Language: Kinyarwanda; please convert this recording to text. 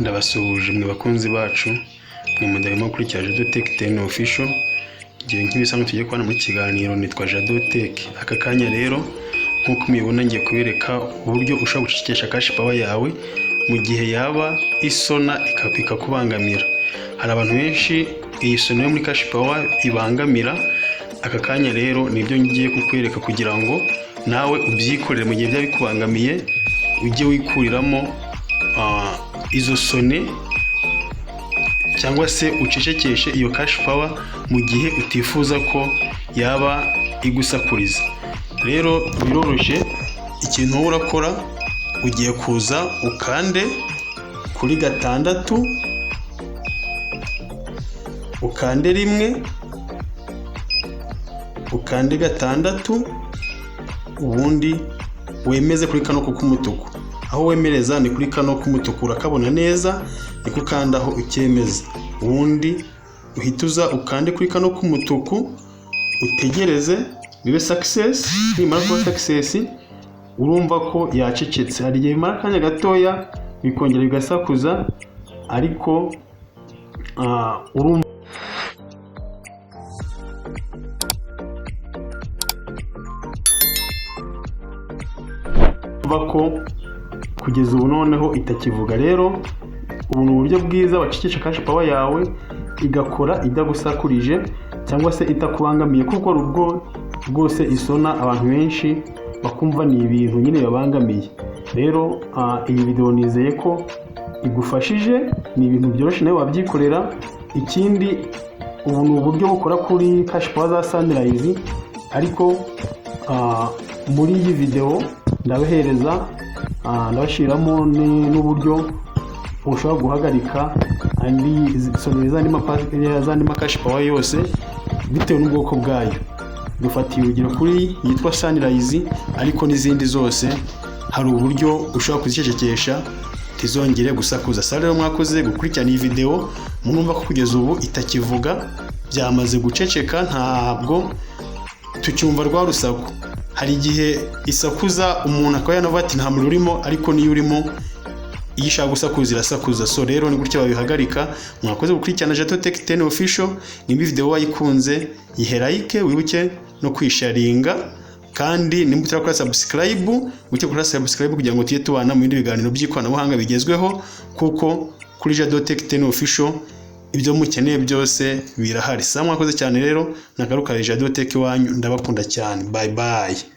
Ndabasuhuje mwe bakunzi bacu, mwe mudahwema gukurikira Jado Tech 10 Official. Igihe nk'ibisanzwe tugiye kubana muri kiganiro, nitwa Jado Tech. Aka kanya rero, nk'uko mubibona, ngiye kubereka uburyo ushobora gucecekesha cash power yawe mu gihe yaba isona ikakubangamira. Hari abantu benshi iyi sono yo muri cash power ibangamira. Aka kanya rero nibyo ngiye kukwereka kugira ngo nawe ubyikorere. Mu gihe byaba bikubangamiye, ujye wikuriramo izo sonne cyangwa se ucecekeshe iyo cash power mu gihe utifuza ko yaba igusakuriza. Rero biroroshye. Ikintu wowe urakora, ugiye kuza ukande kuri 6, ukande 1, ukande 6, ubundi wemeze kuri kano k'umutuku. Aho wemereza ni kuri kano k'umutuku, urakabona neza, niko ukandaho ukemeza. Ubundi uhita uza ukande kuri kano k'umutuku, utegereze bibe success. Nimara kuba success, urumva ko yacecetse. Hari igihe bimara akanya gatoya bikongera bigasakuza, ariko urumva ko kugeza ubu noneho itakivuga. Rero ubu ni uburyo bwiza wacecekesha cash power yawe igakora idagusakurije cyangwa se itakubangamiye, kuko ubwo rwose isona abantu benshi bakumva ni ibintu nyine babangamiye. Rero iyi video nizeye ko igufashije. Ni ibintu byoroshye, nawe wabyikorera. Ikindi, ubu ni uburyo bukora kuri cash power za Sunrise, ariko muri iyi video ndabahereza, ndabashyiramo n'uburyo ushobora guhagarika andi sonnerie z'andi ma cash power yose bitewe n'ubwoko bwayo. Dufatiye urugero kuri yitwa Sunrise, ariko n'izindi zose hari uburyo ushobora kuzicecekesha ntizongere gusakuza. Sa rero mwakoze gukurikirana iyi video. Murumva ko kugeza ubu itakivuga, byamaze guceceka, ntabwo tucyumva rwa rusaku. Hari igihe isakuza umuntu akaba yanavuga ati nta muriro urimo, ariko niyo urimo, iyo ishaka gusakuza irasakuza. So rero ni gutya babihagarika. Mwakoze gukurikirana Jado Tech 10 Official. Nimba video wayikunze, yihe like, wibuke no kwisharinga. Kandi nimba utarakora subscribe, wibuke gukora subscribe kugira ngo tujye tubana mu bindi biganiro by'ikoranabuhanga bigezweho, kuko kuri Jado Tech 10 Official ibyo mukeneye byose birahari. Sa mwakoze cyane rero, nagaruka Jado Tech iwanyu. Ndabakunda cyane, bye bye.